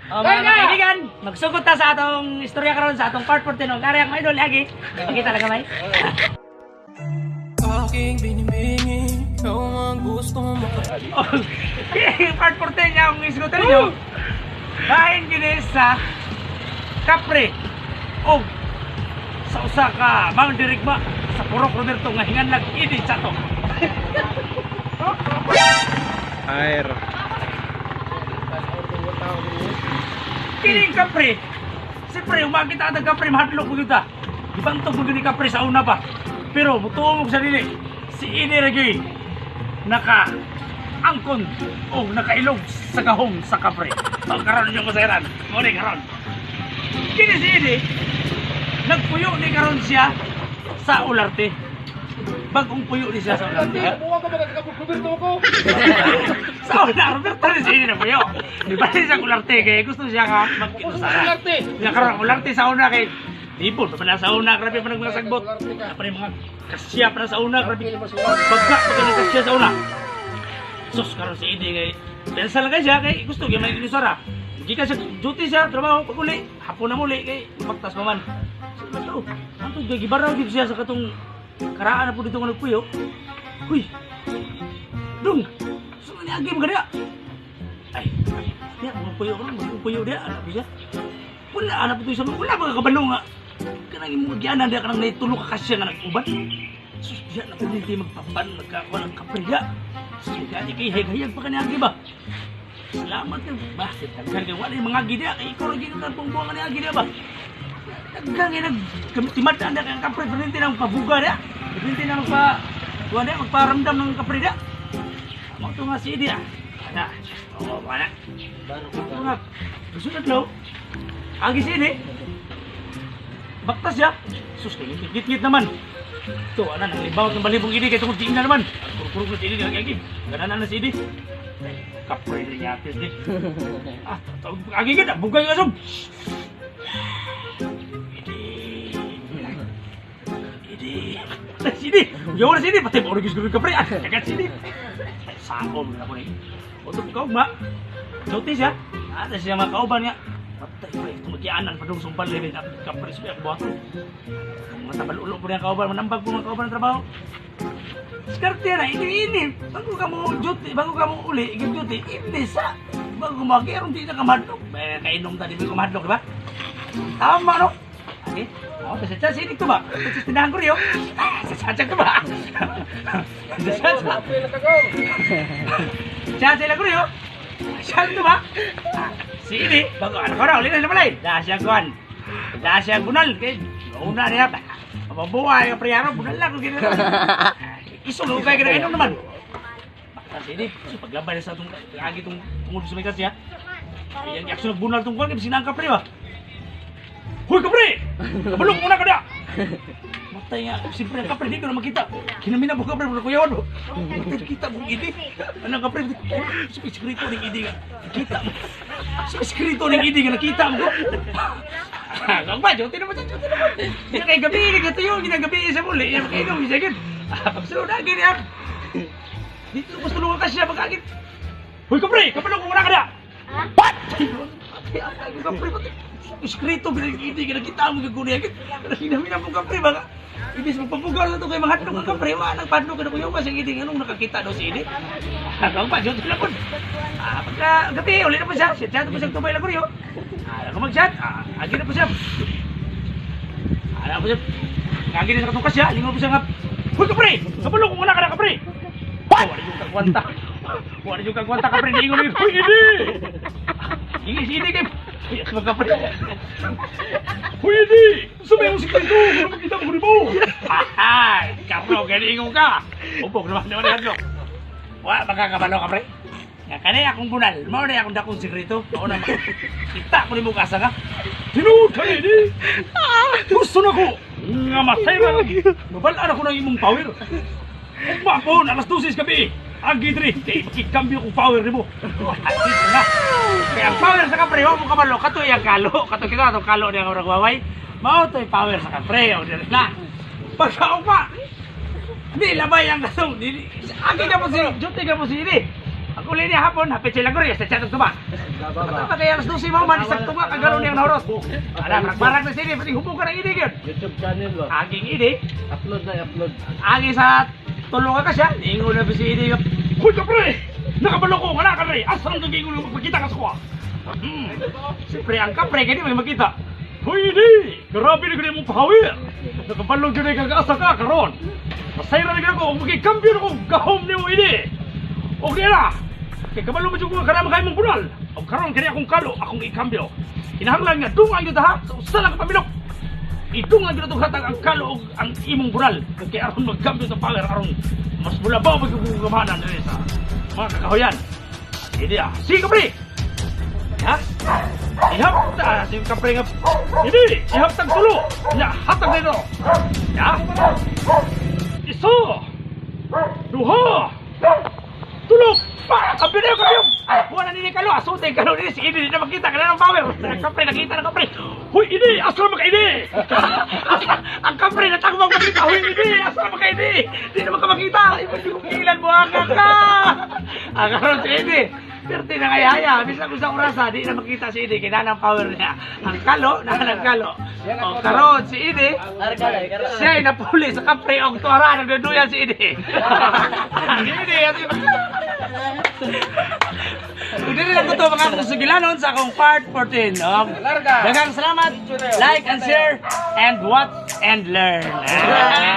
O, mga kaibigan, magsugod ta sa atong istorya karon sa atong part 14 og ari ang idol lagi. Pakita lang gamay. Aking binibini, ikaw ang gusto maka Oh, part 14 niya ang isgutan ninyo. Bahin gini sa Kapre o sa usa ka mandirigma sa Purok Roberto nga hinganlag ini sa to. Air. Kining Kapre. Siyempre, umakita ang Kapre, mahadlok mo kita. Gibantog mo ni Kapre sa una pa. Pero mutuo mo sa dili. Si ini ra gyud naka angkon o nakailog sa kahong sa Kapre. O karon yung kasayran. Mo ni karon. Kini si ini nagpuyo ni karon siya sa Ularte. Bagong puyo ni siya sa Ularte. Buwa ka ba nagkakabubirto ko? Sa una, Roberto ni si ini na puyo. Di ba siya Ularte kay gusto siya ka magkinusara. Ularte. Ya karon ularte sa una kay libon pa pala sa una, grabe pa nang sagbot. Pa rin mga kasya pa na sa una, grabe. Pagka pa ng kasya sa una. Sus, karon si Idi kay pensa lang kay siya kay gusto gyud may ilusara. Gikan siya duty siya trabaho pag uli, hapon na muli kay magtas pa man. So, ato, anto gibaraw gyud siya sa katong karaan na po dito nga nagpuyo. Huy. Dung. So ni agi mo? Ay, diya, mga puyo karon, mga puyo diya, anak ko siya. Wala anak po sa wala mga kabalo nga. Kanang imong agyanan diya kanang naitulo ka kasya nga nag-uban. Sus, diya na po hindi magpapan, magkakuha ng kapriya. Sus, gani kay hayag pa kaniya ba? Salamat kay bakit daghan kay wala yung mga gidya kay ikaw ra gyud ang buong nga niya ba? Daghan kay nag timad-an diya kay ang kapre perminti nang pabuga diya. Perminti nang pa kuha diya magparamdam ng kapre diya. Mo to nga si diya. Ana. Oo, wala. Ito nga. Gusto na. Agi sini. Baktas siya. Sus, kay ngit-ngit naman. Ito, ana, nang ng balibong idi kay tungod na naman. Kurkurog na si idi, lagi agi. Ganan na si idi. Kapoy ni yapis di. Ah, tawag agi gid, bugay ka sum. Idi. Idi. Sini. Yo na sini, pati mo gud kapre. Ah, kagat sini. Sakom na ko ni. Utob ka ugma. Duty siya. Ada siya mga kauban nga. Patay pa ito magianan pa dong sumpal lili na kapre sa buhaton. Mga tabal ulo po niya kauban, manambag po mga kauban ng trabaho. Skarte na, ini ini. Bago ka mo duty, bago ka mo uli, igig duty, ini sa. Bago mo aron di na ka mahadlok. Eh, kainom ta di mo mahadlok, di ba? Tama no? Okay. Oh, kasi sa sini to ba? Kasi tindahan ko riyo. Ah, sa chacha ko ba? Sa chacha. Siya sila ko riyo. Siya to ba? Ah, sini, bago ano ko na, uli na sa balay. Da siya kuan. Da siya bunal. Kay una niya. Mabuhay ang priyaro, bunal lang kung ginano. Iso lang kay kinainom naman. Baka sini, so paglabay na sa itong agi itong tungod sa may kasya. Ay, ang action bunal itong kuan, kay sinang kapre ba? Huy kapre! Kabulong muna ka na! Matay nga, siyempre ang kapre, di ko na makita. Kinamina mo kapre, muna kuyawan mo. Matay kita mong idi. Anong kapre? Sumiskrito ng idi nga. Kita mo. Sumiskrito ng idi nga, nakita mo ko. Kang ba, jote naman siya, jote naman. Hindi kay gabi, nagkatuyo, ginagabi sa muli. Yan, makainom, siya gid. Pagsunod, agin yan. Dito ko tulungan ka siya, pag-agin. Huy kapre, kapalong muna ka na! What? Patay ang kayo kapre, patay. Iskrito, hindi ka nakita mo gagawin niya. Hinamina mo kapre, baka. Ibis magpapugaw na to kay mga hadlok ka kapre, wa nagpadlok ka na kuya, kasi hindi anong nakakita daw si ini. Kang pa, jote lang po. Ah, pagka gabi, uli na po siya. Siya po siya tubay lang ko riyo. Ah, ako mag-chat. Ah, agi na po siya. Ah, po siya. Agi na sa katong kasya, lingon po siya nga. Huy kapre, kabalo kung wala ka na kapre. What? Wala yung kagwanta. Wala yung kagwanta kapre, niingon ni Huy, ini. Ingi si ini kay. Uy, ako kapre. Huy, ini. Sumay mo si Kento, kung makita mo mo. Hahay, kapro, kaya ka. Upok naman naman hadlok. Wa makakabalo kapre. Nga kani akong bunal, mao na akong dakong sekreto. Mao na kita ko nimo kasa ka. Tinuod ka ini. Gusto na ko nga matay ra. Mabal-an ako ng imong power. Ugma po, alas 12 sa gabi. Agi diri, kay makikambyo kong power nimo. Dito na. Kaya ang power sa kapre, wa mo kabalo, kato iyang kalo, kato kita atong kalo niya nga waway. Mao to'y power sa kapre, o diri na. Pagkaugma, di labay ang katong dili. Agi ka po si, duty ka po si ini. Ang uli niya hapon, hapit sila guri, sa siya tuba. Bata pa kaya alas 12 mo man, isang tunga kagalo niyang nahuros. Ala, barang na sini, pati hubog ka ng ini yun. YouTube channel ba? Aging ini, Upload na, upload. Agi sa tulong ka siya, niingon na ba si ini? Huy ka pre! Nakabalo ko, nga na ka pre! Asa lang kang ingon magpakita ka sa kuha? Siyempre, ang kapre, kaya di may makita. Huy, ini! Grabe na ganyan mong pahawir! Nakabalo dyan ay kagaasa ka, karon! Masayra na ganyan ko, magkikambyo na ko, gahom niyo ini! Okay na! Kay kabalo mo dyan ko karama kayo mong bunal! O karon kani akong kalo, akong ikambyo. Kinahanglan nga, dungan yun ha, sa usa lang ka pamilok! Idungan gyud atong hatag ang kalo og ang imong bural kay aron magkambyo sa power aron mas mulabaw magkugamanan diri sa mga kakahuyan. Hindi ah. Sige kapre. Ha? Ihap ta sige kapre nga. Hindi, ihap tag tulo. Ya, hatag dito. Ya. Iso. Duha. Tulo. Pa, kampiyon na kampiyon. Ay, buwan na nini kalo, asuti kalo nini si ini di na makita kana ng power. Ang kapre nakita na kapre. Huy ini, asa maka ini. Ang kapre natagwang makita, huy ini, asa maka ini. Di na maka makita. Iba di ko kilan mo ang ka. Ang karon si ini. Perti na kaya haya, bisan kung sa orasa, di na makita si ini, kina ng power niya. Ang kalo, na ang kalo. O karon si ini, siya ay napuli sa kapre og tuara, nagduduyan si ini. Ang ini, kung dili lang ko to mga kasugilanon sa akong part 14. No? Daghang salamat, like and share, and watch and learn. Ah.